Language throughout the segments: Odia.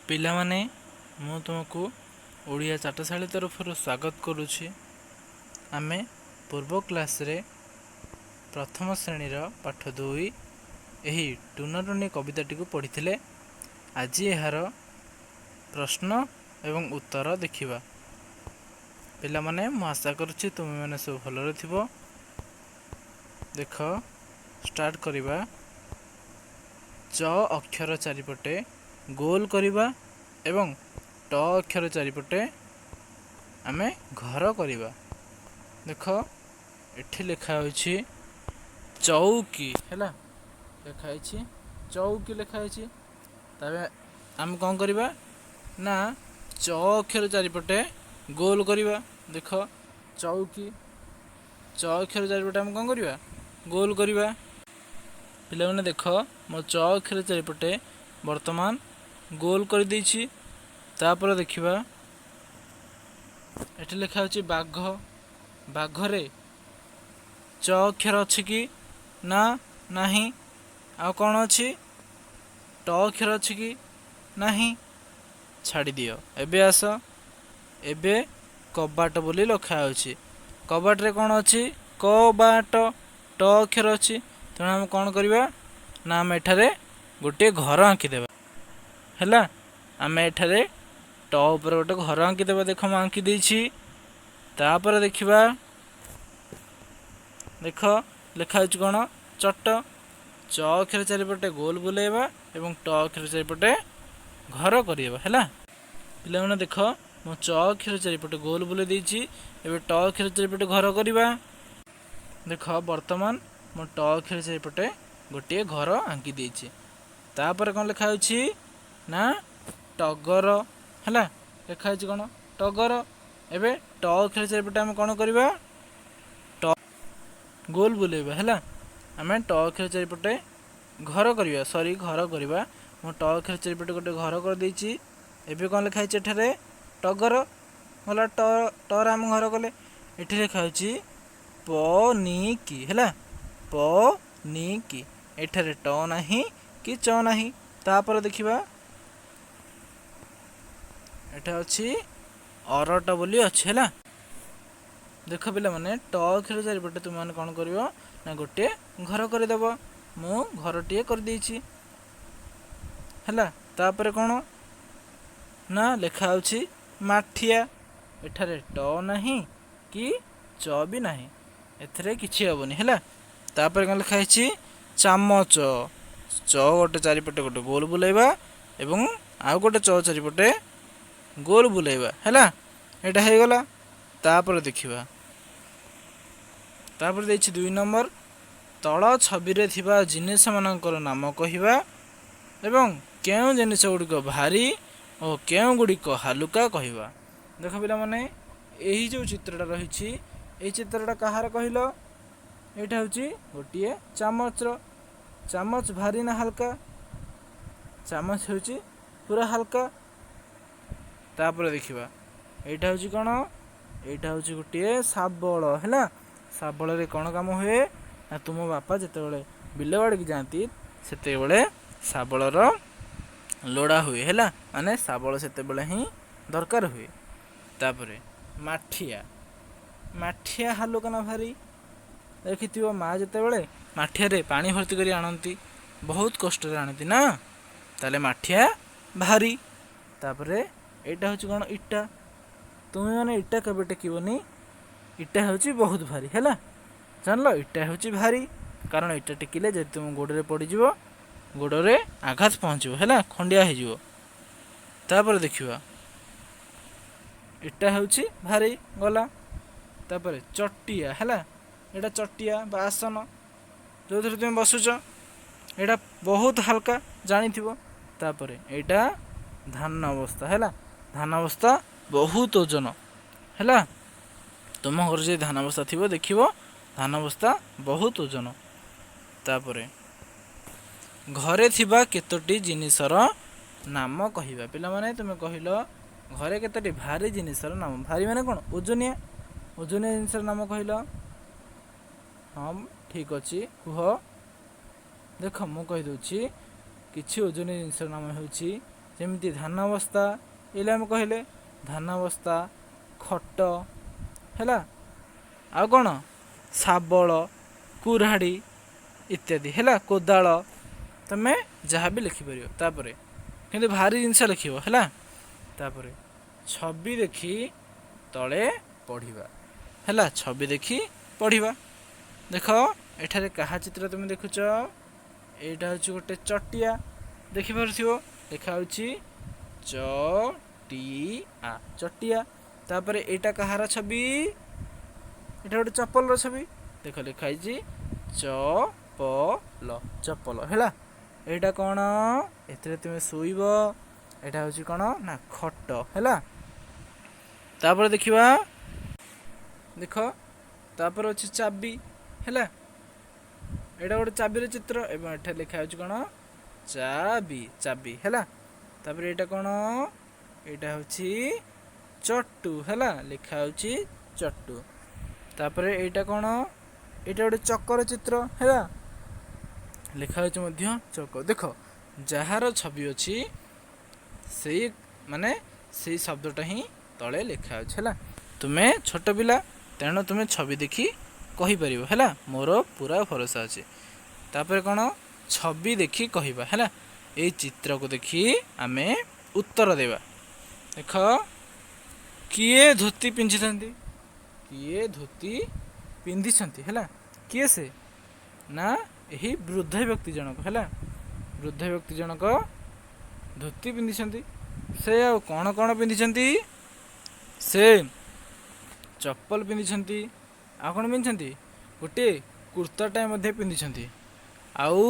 ପିଲାମାନେ, ମୁଁ ତୁମକୁ ଓଡ଼ିଆ ଚାଟଶାଳୀ ତରଫରୁ ସ୍ୱାଗତ କରୁଛି। ଆମେ ପୂର୍ବ କ୍ଲାସ୍ରେ ପ୍ରଥମ ଶ୍ରେଣୀର ପାଠ 2, ଏହି ଟୁନା ଟୁନି କବିତାଟିକୁ ପଢ଼ିଥିଲେ। ଆଜି ଏହାର ପ୍ରଶ୍ନ ଏବଂ ଉତ୍ତର ଦେଖିବା। ପିଲାମାନେ, ମୁଁ ଆଶା କରୁଛି ତୁମେମାନେ ସବୁ ଭଲରେ ଥିବ। ଦେଖ, ଷ୍ଟାର୍ଟ କରିବା। ଚ ଅକ୍ଷର ଚାରିପଟେ ଗୋଲ କରିବା ଏବଂ ଟ ଅକ୍ଷର ଚାରିପଟେ ଆମେ ଘର କରିବା। ଦେଖ, ଏଠି ଲେଖା ହୋଇଛି ଚଉକି, ହେଲା? ଲେଖା ହେଇଛି ଚଉକି ଲେଖା ହେଇଛି। ତାପରେ ଆମେ କ'ଣ କରିବା ନା ଚ ଅକ୍ଷର ଚାରିପଟେ ଗୋଲ କରିବା। ଦେଖ, ଚଉକି, ଚ ଅକ୍ଷର ଚାରିପଟେ ଆମେ କ'ଣ କରିବା? ଗୋଲ କରିବା। ପିଲାମାନେ, ଦେଖ, ମୋ ଚ ଅକ୍ଷର ଚାରିପଟେ ବର୍ତ୍ତମାନ ଗୋଲ କରିଦେଇଛି। ତାପରେ ଦେଖିବା, ଏଠି ଲେଖା ହେଉଛି ବାଘ। ବାଘରେ ଚ ଅକ୍ଷର ଅଛି କି? ନା, ନାହିଁ। ଆଉ କ'ଣ ଅଛି? ଟ ଅକ୍ଷର ଅଛି କି? ନାହିଁ। ଛାଡ଼ିଦିଅ। ଏବେ ଆସ, ଏବେ କବାଟ ବୋଲି ଲେଖା ଅଛି। କବାଟରେ କ'ଣ ଅଛି? କ ବା ଟ, ଟ ଅକ୍ଷର ଅଛି। ତେଣୁ ଆମେ କ'ଣ କରିବା ନା ଆମେ ଏଠାରେ ଗୋଟିଏ ଘର ଆଙ୍କିଦେବା, ହେଲା? ଆମେ ଏଠାରେ ଟ ଉପରେ ଗୋଟେ ଘର ଆଙ୍କିଦେବା। ଦେଖ, ମୁଁ ଆଙ୍କି ଦେଇଛି। ତାପରେ ଦେଖିବା, ଦେଖ, ଲେଖା ହେଉଛି କ'ଣ? ଚଟ। ଚ ଅକ୍ଷର ଚାରିପଟେ ଗୋଲ ବୁଲେଇବା ଏବଂ ଟ ଅକ୍ଷର ଚାରିପଟେ ଘର କରିବା, ହେଲା? ପିଲାମାନେ, ଦେଖ, ମୁଁ ଚ ଅକ୍ଷର ଚାରିପଟେ ଗୋଲ ବୁଲେଇ ଦେଇଛି। ଏବେ ଟ ଅକ୍ଷର ଚାରିପଟେ ଘର କରିବା। ଦେଖ, ବର୍ତ୍ତମାନ ମୁଁ ଟ ଅକ୍ଷର ଚାରିପଟେ ଗୋଟିଏ ଘର ଆଙ୍କି ଦେଇଛି। ତାପରେ କ'ଣ ଲେଖା ହେଉଛି ନା ଟଗର, ହେଲା? ଲେଖା ହେଇଛି କ'ଣ? ଟଗର। ଏବେ ଟ ଅକ୍ଷର ଚାରିପଟେ ଆମେ କ'ଣ କରିବା? ଟ ଗୋଲ ବୁଲେଇବା, ହେଲା? ଆମେ ଟ ଅକ୍ଷର ଚାରିପଟେ ଘର କରିବା, ସରି, ଘର କରିବା। ମୁଁ ଟ ଅକ୍ଷର ଚାରିପଟେ ଗୋଟେ ଘର କରିଦେଇଛି। ଏବେ କ'ଣ ଲେଖା ହେଇଛି ଏଠାରେ? ଟଗର ଗଲା। ଟ ଟରେ ଆମେ ଘର କଲେ। ଏଠି ଲେଖା ହେଉଛି ପ ନି କି, ହେଲା? ପ ନି କି। ଏଠାରେ ଟ ନାହିଁ କି ଚ ନାହିଁ। ତାପରେ ଦେଖିବା, ଏଠା ଅଛି ଅରଟ ବୋଲି ଅଛି, ହେଲା? ଦେଖ ପିଲାମାନେ, ଟ ଅକ୍ଷର ଚାରିପଟେ ତୁମେମାନେ କ'ଣ କରିବ ନା ଗୋଟିଏ ଘର କରିଦେବ। ମୁଁ ଘରଟିଏ କରିଦେଇଛି, ହେଲା? ତାପରେ କ'ଣ ନା ଲେଖା ହେଉଛି ମାଠିଆ। ଏଠାରେ ଟ ନାହିଁ କି ଚ ବି ନାହିଁ। ଏଥିରେ କିଛି ହେବନି, ହେଲା? ତାପରେ କ'ଣ ଲେଖା ହେଇଛି? ଚାମଚ। ଚ ଗୋଟେ ଚାରିପଟେ ଗୋଟେ ଗୋଲ ବୁଲେଇବା ଏବଂ ଆଉ ଗୋଟେ ଚ ଚାରିପଟେ ଗୋଲ ବୁଲେଇବା, ହେଲା? ଏଇଟା ହେଇଗଲା। ତାପରେ ଦେଖିବା, ତାପରେ ଦେଇଛି 2 ନମ୍ବର, ତଳ ଛବିରେ ଥିବା ଜିନିଷମାନଙ୍କର ନାମ କହିବା ଏବଂ କେଉଁ ଜିନିଷ ଗୁଡ଼ିକ ଭାରି ଓ କେଉଁ ଗୁଡ଼ିକ ହାଲୁକା କହିବା। ଦେଖ ପିଲାମାନେ, ଏହି ଯେଉଁ ଚିତ୍ରଟା ରହିଛି, ଏଇ ଚିତ୍ରଟା କାହାର କହିଲ? ଏଇଟା ହେଉଛି ଗୋଟିଏ ଚାମଚର। ଚାମଚ ଭାରି ନା ହାଲକା? ଚାମଚ ହେଉଛି ପୁରା ହାଲକା। ତାପରେ ଦେଖିବା, ଏଇଟା ହେଉଛି କ'ଣ? ଏଇଟା ହେଉଛି ଗୋଟିଏ ଶାବଳ, ହେଲା? ଶାବଳରେ କ'ଣ କାମ ହୁଏ ନା ତୁମ ବାପା ଯେତେବେଳେ ବିଲ ବାଡ଼ିକି ଯାଆନ୍ତି, ସେତେବେଳେ ଶାବଳର ଲୋଡ଼ା ହୁଏ, ହେଲା? ମାନେ ଶାବଳ ସେତେବେଳେ ହିଁ ଦରକାର ହୁଏ। ତାପରେ ମାଠିଆ। ମାଠିଆ ହାଲୁକା ନା ଭାରି? ଦେଖିଥିବ, ମା ଯେତେବେଳେ ମାଠିଆରେ ପାଣି ଭର୍ତ୍ତି କରି ଆଣନ୍ତି, ବହୁତ କଷ୍ଟରେ ଆଣନ୍ତି ନା? ତାହେଲେ ମାଠିଆ ଭାରି। ତାପରେ ଏଇଟା ହେଉଛି କ'ଣ? ଇଟା। ତୁମେମାନେ ଇଟା କେବେ ଟେକିବନି। ଇଟା ହେଉଛି ବହୁତ ଭାରି, ହେଲା? ଜାଣିଲ, ଇଟା ହେଉଛି ଭାରି, କାରଣ ଇଟା ଟେକିଲେ ଯଦି ତୁମ ଗୋଡ଼ରେ ପଡ଼ିଯିବ, ଗୋଡ଼ରେ ଆଘାତ ପହଞ୍ଚିବ, ହେଲା? ଖଣ୍ଡିଆ ହେଇଯିବ। ତାପରେ ଦେଖିବା, ଇଟା ହେଉଛି ଭାରି ଗଲା। ତାପରେ ଚଟିଆ, ହେଲା? ଏଇଟା ଚଟିଆ ବା ଆସନ, ଯେଉଁଥିରେ ତୁମେ ବସୁଛ, ଏଇଟା ବହୁତ ହାଲକା, ଜାଣିଥିବ। ତାପରେ ଏଇଟା ଧାନ ବସ୍ତା, ହେଲା? ଧାନ ବସ୍ତା ବହୁତ ଓଜନ, ହେଲା? ତୁମ ଘରେ ଯଦି ଧାନ ବସ୍ତା ଥିବ, ଦେଖିବ ଧାନ ବସ୍ତା ବହୁତ ଓଜନ। ତାପରେ ଘରେ ଥିବା କେତୋଟି ଜିନିଷର ନାମ କହିବା। ପିଲାମାନେ, ତୁମେ କହିଲ, ଘରେ କେତୋଟି ଭାରି ଜିନିଷର ନାମ। ଭାରି ମାନେ କ'ଣ? ଓଜନିଆ। ଓଜନିଆ ଜିନିଷର ନାମ କହିଲ। ହଁ, ଠିକ୍ ଅଛି, କୁହ। ଦେଖ, ମୁଁ କହିଦେଉଛି, କିଛି ଓଜନିଆ ଜିନିଷର ନାମ ହେଉଛି ଯେମିତି ଧାନ ବସ୍ତା, ଏଇଲେ ଆମେ କହିଲେ ଧାନ ବସ୍ତା, ଖଟ, ହେଲା। ଆଉ କ'ଣ? ଶାବଳ, କୁରାଢ଼ୀ ଇତ୍ୟାଦି, ହେଲା, କୋଦାଳ। ତମେ ଯାହା ବି ଲେଖିପାରିବ। ତାପରେ କିନ୍ତୁ ଭାରି ଜିନିଷ ଲେଖିବ, ହେଲା। ତାପରେ ଛବି ଦେଖି ତଳେ ପଢ଼ିବା, ହେଲା। ଛବି ଦେଖି ପଢ଼ିବା। ଦେଖ, ଏଠାରେ କାହା ଚିତ୍ର ତୁମେ ଦେଖୁଛ? ଏଇଟା ହେଉଛି ଗୋଟେ ଚଟିଆ, ଦେଖିପାରୁଥିବ। ଲେଖା ହେଉଛି ଚ ଟି ଆ, ଚଟିଆ। ତାପରେ ଏଇଟା କାହାର ଛବି? ଏଇଟା ଗୋଟେ ଚପଲର ଛବି। ଦେଖ, ଲେଖା ହେଇଛି ଚ ପ ଲ, ଚପଲ, ହେଲା। ଏଇଟା କ'ଣ? ଏଥିରେ ତୁମେ ଶୋଇବ। ଏଇଟା ହେଉଛି କ'ଣ ନା ଖଟ, ହେଲା। ତାପରେ ଦେଖିବା, ଦେଖ, ତାପରେ ଅଛି ଚାବି, ହେଲା। ଏଇଟା ଗୋଟେ ଚାବିର ଚିତ୍ର ଏବଂ ଏଠାରେ ଲେଖା ହେଉଛି କ'ଣ? ଚାବି, ଚାବି, ହେଲା। ତାପରେ ଏଇଟା କ'ଣ? ଏଇଟା ହେଉଛି ଚଟୁ, ହେଲା। ଲେଖା ହେଉଛି ଚଟୁ। ତାପରେ ଏଇଟା କ'ଣ? ଏଇଟା ଗୋଟେ ଚକର ଚିତ୍ର, ହେଲା। ଲେଖା ହେଉଛି ମଧ୍ୟ ଚକ। ଦେଖ, ଯାହାର ଛବି ଅଛି ସେଇ ମାନେ ସେଇ ଶବ୍ଦଟା ହିଁ ତଳେ ଲେଖା ଅଛି, ହେଲା। ତୁମେ ଛୋଟ ପିଲା, ତେଣୁ ତୁମେ ଛବି ଦେଖି କହିପାରିବ, ହେଲା। ମୋର ପୁରା ଭରସା ଅଛି। ତାପରେ କ'ଣ? ଛବି ଦେଖି କହିବା, ହେଲା। ଏଇ ଚିତ୍ରକୁ ଦେଖି ଆମେ ଉତ୍ତର ଦେବା। ଦେଖ, କିଏ ଧୋତି ପିନ୍ଧିଛନ୍ତି? କିଏ ଧୋତି ପିନ୍ଧିଛନ୍ତି? ହେଲା, କିଏ ସେ? ନା, ଏହି ବୃଦ୍ଧ ବ୍ୟକ୍ତି ଜଣକ, ହେଲା। ବୃଦ୍ଧ ବ୍ୟକ୍ତି ଜଣକ ଧୋତି ପିନ୍ଧିଛନ୍ତି। ସେ ଆଉ କ'ଣ କ'ଣ ପିନ୍ଧିଛନ୍ତି? ସେ ଚପଲ ପିନ୍ଧିଛନ୍ତି। ଆଉ କ'ଣ ପିନ୍ଧିଛନ୍ତି? ଗୋଟିଏ କୁର୍ତ୍ତାଟାଏ ମଧ୍ୟ ପିନ୍ଧିଛନ୍ତି। ଆଉ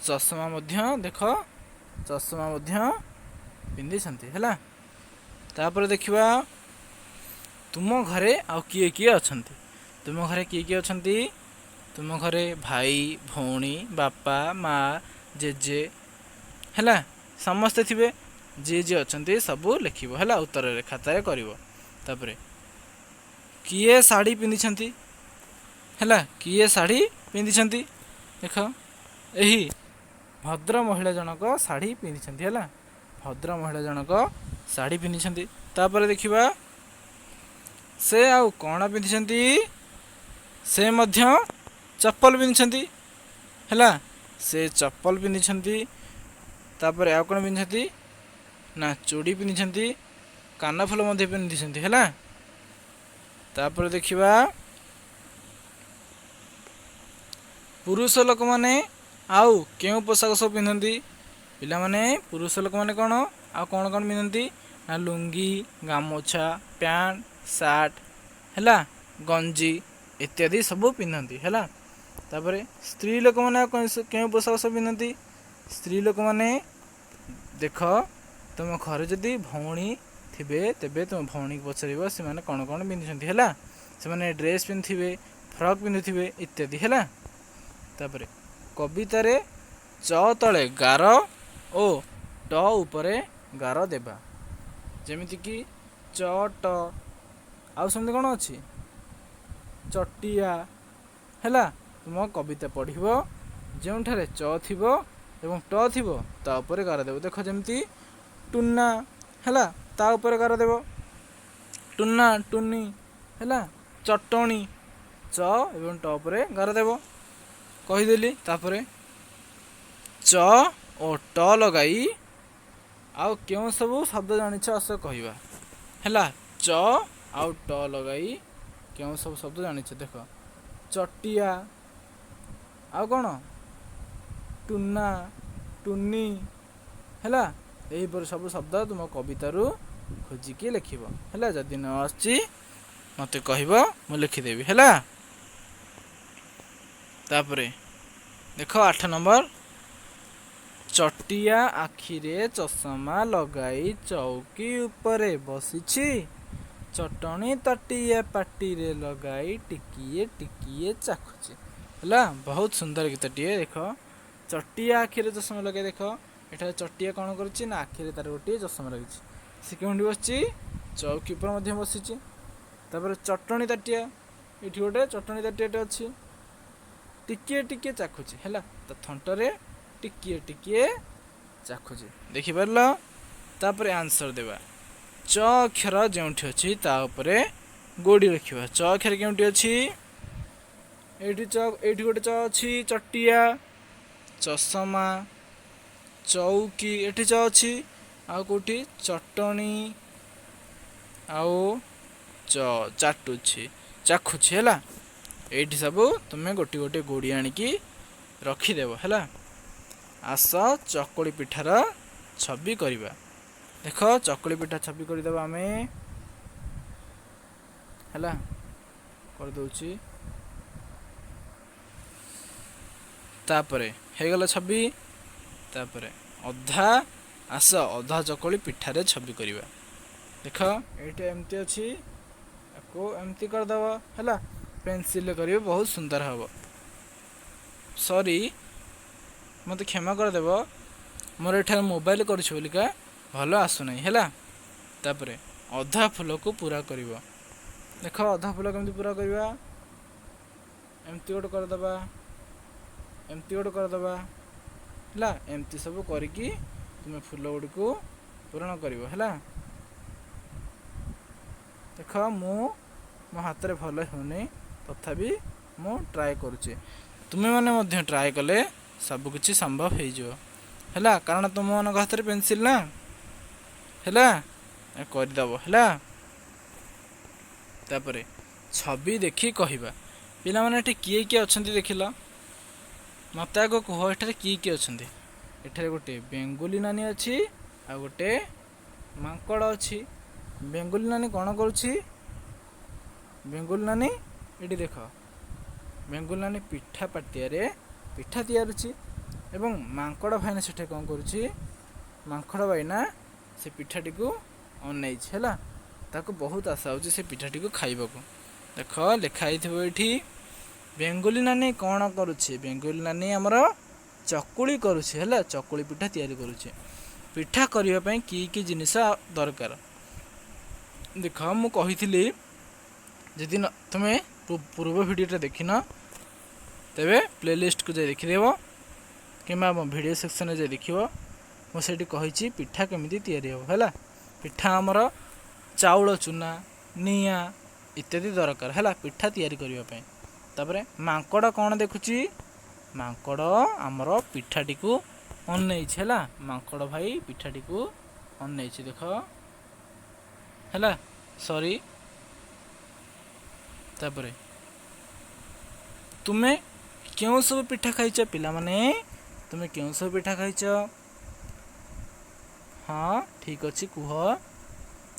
ଚଷମା ମଧ୍ୟ, ଦେଖ, ଚଷମା ମଧ୍ୟ ପିନ୍ଧିଛନ୍ତି, ହେଲା। ତାପରେ ଦେଖିବା, ତୁମ ଘରେ ଆଉ କିଏ କିଏ ଅଛନ୍ତି? ତୁମ ଘରେ କିଏ କିଏ ଅଛନ୍ତି? ତୁମ ଘରେ ଭାଇ, ଭଉଣୀ, ବାପା, ମା, ଜେଜେ, ହେଲା, ସମସ୍ତେ ଥିବେ। ଯିଏ ଯିଏ ଅଛନ୍ତି ସବୁ ଲେଖିବ, ହେଲା, ଉତ୍ତରରେ ଖାତାରେ କରିବ। ତାପରେ କିଏ ଶାଢ଼ୀ ପିନ୍ଧିଛନ୍ତି? ହେଲା, କିଏ ଶାଢ଼ୀ ପିନ୍ଧିଛନ୍ତି? ଦେଖ, ଏହି ଭଦ୍ର ମହିଳା ଜଣକ ଶାଢ଼ୀ ପିନ୍ଧିଛନ୍ତି, ହେଲା। ଭଦ୍ର ମହିଳା ଜଣକ ଶାଢ଼ୀ ପିନ୍ଧିଛନ୍ତି। ତାପରେ ଦେଖିବା, ସେ ଆଉ କ'ଣ ପିନ୍ଧିଛନ୍ତି? ସେ ମଧ୍ୟ ଚପଲ ପିନ୍ଧିଛନ୍ତି, ହେଲା। ସେ ଚପଲ ପିନ୍ଧିଛନ୍ତି। ତାପରେ ଆଉ କ'ଣ ପିନ୍ଧିଛନ୍ତି? ନା, ଚୁଡ଼ି ପିନ୍ଧିଛନ୍ତି, କାନଫୁଲ ମଧ୍ୟ ପିନ୍ଧିଛନ୍ତି, ହେଲା। ତାପରେ ଦେଖିବା, ପୁରୁଷ ଲୋକମାନେ ଆଉ କେଉଁ ପୋଷାକ ସବୁ ପିନ୍ଧନ୍ତି? ପିଲାମାନେ, ପୁରୁଷ ଲୋକମାନେ କ'ଣ ଆଉ କ'ଣ କ'ଣ ପିନ୍ଧନ୍ତି? ନା, ଲୁଙ୍ଗି, ଗାମୁଛା, ପ୍ୟାଣ୍ଟ, ସାର୍ଟ, ହେଲା, ଗଞ୍ଜି ଇତ୍ୟାଦି ସବୁ ପିନ୍ଧନ୍ତି, ହେଲା। ତାପରେ ସ୍ତ୍ରୀ ଲୋକମାନେ ଆଉ କେଉଁ ପୋଷାକ ସବୁ ପିନ୍ଧନ୍ତି? ସ୍ତ୍ରୀ ଲୋକମାନେ, ଦେଖ, ତୁମ ଘରେ ଯଦି ଭଉଣୀ ଥିବେ ତେବେ ତୁମ ଭଉଣୀକୁ ପଚାରିବ ସେମାନେ କ'ଣ କ'ଣ ପିନ୍ଧୁଛନ୍ତି, ହେଲା। ସେମାନେ ଡ୍ରେସ୍ ପିନ୍ଧିଥିବେ, ଫ୍ରକ୍ ପିନ୍ଧୁଥିବେ ଇତ୍ୟାଦି, ହେଲା। ତାପରେ କବିତାରେ ଚ ତଳେ ଗାର ଓ ଟ ଉପରେ ଗାର ଦେବା। ଯେମିତିକି ଚ ଟ, ଆଉ ସେମିତି କ'ଣ ଅଛି? ଚଟିଆ, ହେଲା। ତୁମ କବିତା ପଢ଼ିବ, ଯେଉଁଠାରେ ଚ ଥିବ ଏବଂ ଟ ଥିବ ତା ଉପରେ ଗାର ଦେବ। ଦେଖ, ଯେମିତି ଟୁନା, ହେଲା, ତା ଉପରେ ଗାର ଦେବ। ଟୁନା, ଟୁନି, ହେଲା, ଚଟଣି, ଚ ଏବଂ ଟ ଉପରେ ଗାର ଦେବ, କହିଦେଲି। ତାପରେ ଚ ଓ ଟ ଲଗାଇ ଆଉ କେଉଁ ସବୁ ଶବ୍ଦ ଜାଣିଛ, ଆସ କହିବା, ହେଲା। ଚ ଆଉ ଟ ଲଗାଇ କେଉଁ ସବୁ ଶବ୍ଦ ଜାଣିଛ? ଦେଖ, ଚଟିଆ, ଆଉ କ'ଣ? ଟୁନା, ଟୁନି, ହେଲା। ଏହିପରି ସବୁ ଶବ୍ଦ ତୁମ କବିତାରୁ ଖୋଜିକି ଲେଖିବ, ହେଲା। ଯଦି ନ ଆସୁଛି ମୋତେ କହିବ, ମୁଁ ଲେଖିଦେବି, ହେଲା। ତାପରେ ଦେଖ, 8 ନମ୍ବର। ଚଟିଆ ଆଖିରେ ଚଷମା ଲଗାଇ ଚଉକି ଉପରେ ବସିଛି, ଚଟଣି ତାଟିଆ ପାଟିରେ ଲଗାଇ ଟିକିଏ ଟିକିଏ ଚାଖୁଛି, ହେଲା। ବହୁତ ସୁନ୍ଦର ଗୀତଟିଏ। ଦେଖ, ଚଟିଆ ଆଖିରେ ଚଷମା ଲଗାଇ, ଦେଖ, ଏଠାରେ ଚଟିଆ କ'ଣ କରୁଛି? ନା, ଆଖିରେ ତାର ଗୋଟିଏ ଚଷମା ଲାଗିଛି। ସେ କେଉଁଠି ବସିଛି? ଚଉକି ଉପରେ ମଧ୍ୟ ବସିଛି। ତାପରେ ଚଟଣି ତାଟିଆ, ଏଠି ଗୋଟେ ଚଟଣି ତାଟିଆଟେ ଅଛି। ଟିକିଏ ଟିକିଏ ଚାଖୁଛି, ହେଲା। ତା ଥଣ୍ଟରେ ଟିକିଏ ଟିକିଏ ଚାଖୁଛି। ଦେଖିପାରିଲ? ତାପରେ ଆନ୍ସର ଦେବା। ଚ ଅକ୍ଷର ଯେଉଁଠି ଅଛି ତା ଉପରେ ଗୋଡ଼ି ରଖିବା। ଚ ଅକ୍ଷର କେଉଁଠି ଅଛି? ଏଇଠି ଚ, ଏଇଠି ଗୋଟେ ଚ ଅଛି। ଚଟିଆ, ଚଷମା, ଚଉକି, ଏଠି ଚ ଅଛି। ଆଉ କେଉଁଠି? ଚଟଣି ଆଉ ଚ ଚାଟୁଛି, ଚାଖୁଛି, ହେଲା। ଏଇଠି ସବୁ ତୁମେ ଗୋଟି ଗୋଟି ଗୋଡ଼ି ଆଣିକି ରଖିଦେବ, ହେଲା। ଆସ, ଚକୁଳି ପିଠାର ଛବି କରିବା। ଦେଖ, ଚକୁଳି ପିଠା ଛବି କରିଦେବା ଆମେ, ହେଲା। କରିଦେଉଛି। ତାପରେ ହେଇଗଲା ଛବି। ତାପରେ ଅଧା, ଆସ ଅଧା ଚକୁଳି ପିଠାରେ ଛବି କରିବା। ଦେଖ, ଏଇଟା ଏମିତି ଅଛି, ଆକୁ ଏମିତି କରିଦେବ, ହେଲା। ପେନସିଲରେ କରିବେ, ବହୁତ ସୁନ୍ଦର ହେବ। ସରି, ମୋତେ କ୍ଷମା କରିଦେବ, ମୋର ଏଠାରେ ମୋବାଇଲ କରୁଛି ବୋଲିକା ଭଲ ଆସୁନାହିଁ, ହେଲା। ତାପରେ ଅଧା ଫୁଲକୁ ପୁରା କରିବ। ଦେଖ, ଅଧା ଫୁଲ କେମିତି ପୁରା କରିବା? ଏମିତି ଗୋଟେ କରିଦେବା, ଏମିତି ଗୋଟେ କରିଦେବା, ହେଲା। ଏମିତି ସବୁ କରିକି ତୁମେ ଫୁଲ ଗୁଡ଼ିକୁ ପୂରଣ କରିବ, ହେଲା। ଦେଖ, ମୁଁ ମୋ ହାତରେ ଭଲ ହେଉନି, ତଥାପି ମୁଁ ଟ୍ରାଏ କରୁଛି। ତୁମେମାନେ ମଧ୍ୟ ଟ୍ରାଏ କଲେ ସବୁକିଛି ସମ୍ଭବ ହେଇଯିବ, ହେଲା। କାରଣ ତୁମମାନଙ୍କ ହାତରେ ପେନସିଲ୍ ନା, ହେଲା, କରିଦେବ, ହେଲା। ତାପରେ ଛବି ଦେଖି କହିବା। ପିଲାମାନେ, ଏଠି କିଏ କିଏ ଅଛନ୍ତି ଦେଖିଲ? ମୋତେ ଆଗ କୁହ, ଏଠାରେ କିଏ କିଏ ଅଛନ୍ତି? ଏଠାରେ ଗୋଟେ ବେଙ୍ଗୁଲି ନାନୀ ଅଛି ଆଉ ଗୋଟେ ମାଙ୍କଡ଼ ଅଛି। ବେଙ୍ଗୁଲି ନାନୀ କ'ଣ କରୁଛି? ବେଙ୍ଗୁଲି ନାନୀ, ଏଠି ଦେଖ, ବେଙ୍ଗୁଲି ନାନୀ ପିଠା ପାଟିଆରେ ପିଠା ତିଆରୁଛି ଏବଂ ମାଙ୍କଡ଼ ଭାଇନା ସେଠି କ'ଣ କରୁଛି? ମାଙ୍କଡ଼ ଭାଇନା ସେ ପିଠାଟିକୁ ଅନେଇଛି, ହେଲା। ତାକୁ ବହୁତ ଆଶା ହେଉଛି ସେ ପିଠାଟିକୁ ଖାଇବାକୁ। ଦେଖ, ଲେଖା ହେଇଥିବ ଏଇଠି, ବେଙ୍ଗୁଲି ନାନୀ କ'ଣ କରୁଛି? ବେଙ୍ଗୁଲି ନାନୀ ଆମର ଚକୁଳି କରୁଛି, ହେଲା। ଚକୁଳି ପିଠା ତିଆରି କରୁଛି। ପିଠା କରିବା ପାଇଁ କି କି ଜିନିଷ ଦରକାର? ଦେଖ, ମୁଁ କହିଥିଲି, ଯଦି ତୁମେ ପୂର୍ବ ଭିଡ଼ିଓଟା ଦେଖିନ, ତେବେ ପ୍ଲେଲିଷ୍ଟକୁ ଯାଇ ଦେଖିଦେବ କିମ୍ବା ଆମ ଭିଡ଼ିଓ ସେକ୍ସନରେ ଯାଇ ଦେଖିବ। ମୁଁ ସେଇଠି କହିଛି ପିଠା କେମିତି ତିଆରି ହେବ, ହେଲା। ପିଠା ଆମର ଚାଉଳ ଚୁନା, ନିଆଁ ଇତ୍ୟାଦି ଦରକାର, ହେଲା, ପିଠା ତିଆରି କରିବା ପାଇଁ। ତାପରେ ମାଙ୍କଡ଼ କ'ଣ ଦେଖୁଛି? ମାଙ୍କଡ଼ ଆମର ପିଠାଟିକୁ ଅନେଇଛି, ହେଲା। ମାଙ୍କଡ଼ ଭାଇ ପିଠାଟିକୁ ଅନେଇଛି, ଦେଖ, ହେଲା। ସରି। ତାପରେ ତୁମେ କେଉଁ ସବୁ ପିଠା ଖାଇଛ? ପିଲାମାନେ, ତୁମେ କେଉଁ ସବୁ ପିଠା ଖାଇଛ? ହଁ, ଠିକ୍ ଅଛି, କୁହ।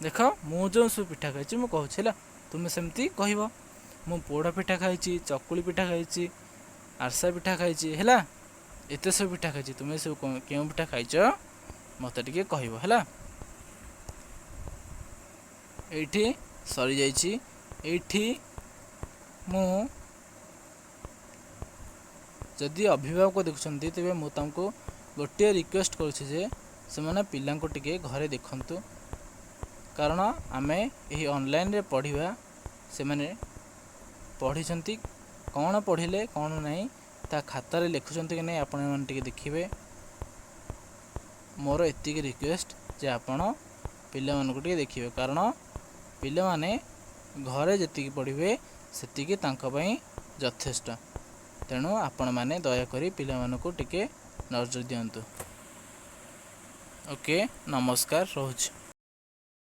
ଦେଖ, ମୁଁ ଯେଉଁ ସବୁ ପିଠା ଖାଇଛି ମୁଁ କହୁଛି, ହେଲା। ତୁମେ ସେମିତି କହିବ। ମୁଁ ପୋଡ଼ ପିଠା ଖାଇଛି, ଚକୁଳି ପିଠା ଖାଇଛି, ଆରସା ପିଠା ଖାଇଛି, ହେଲା। ଏତେ ସବୁ ପିଠା ଖାଇଛି। ତୁମେ ସବୁ କେଉଁ ପିଠା ଖାଇଛ ମୋତେ ଟିକେ କହିବ, ହେଲା। ଏଇଠି ସରିଯାଇଛି। ଏଇଠି ମୁଁ ଯଦି ଅଭିଭାବକ ଦେଖୁଛନ୍ତି, ତେବେ ମୁଁ ତାଙ୍କୁ ଗୋଟିଏ ରିକ୍ୱେଷ୍ଟ କରୁଛି ଯେ ସେମାନେ ପିଲାଙ୍କୁ ଟିକେ ଘରେ ଦେଖନ୍ତୁ। କାରଣ ଆମେ ଏହି ଅନଲାଇନରେ ପଢ଼ିବା, ସେମାନେ ପଢ଼ିଛନ୍ତି, କ'ଣ ପଢ଼ିଲେ କ'ଣ ନାହିଁ ତା ଖାତାରେ ଲେଖୁଛନ୍ତି କି ନାହିଁ, ଆପଣମାନେ ଟିକେ ଦେଖିବେ। ମୋର ଏତିକି ରିକ୍ୱେଷ୍ଟ ଯେ ଆପଣ ପିଲାମାନଙ୍କୁ ଟିକେ ଦେଖିବେ, କାରଣ ପିଲାମାନେ ଘରେ ଯେତିକି ପଢ଼ିବେ ସେତିକି ତାଙ୍କ ପାଇଁ ଯଥେଷ୍ଟ। ତେଣୁ ଆପଣମାନେ ଦୟାକରି ପିଲାମାନଙ୍କୁ ଟିକେ ନଜର ଦିଅନ୍ତୁ। ଓକେ, ନମସ୍କାର, ରହୁଛି।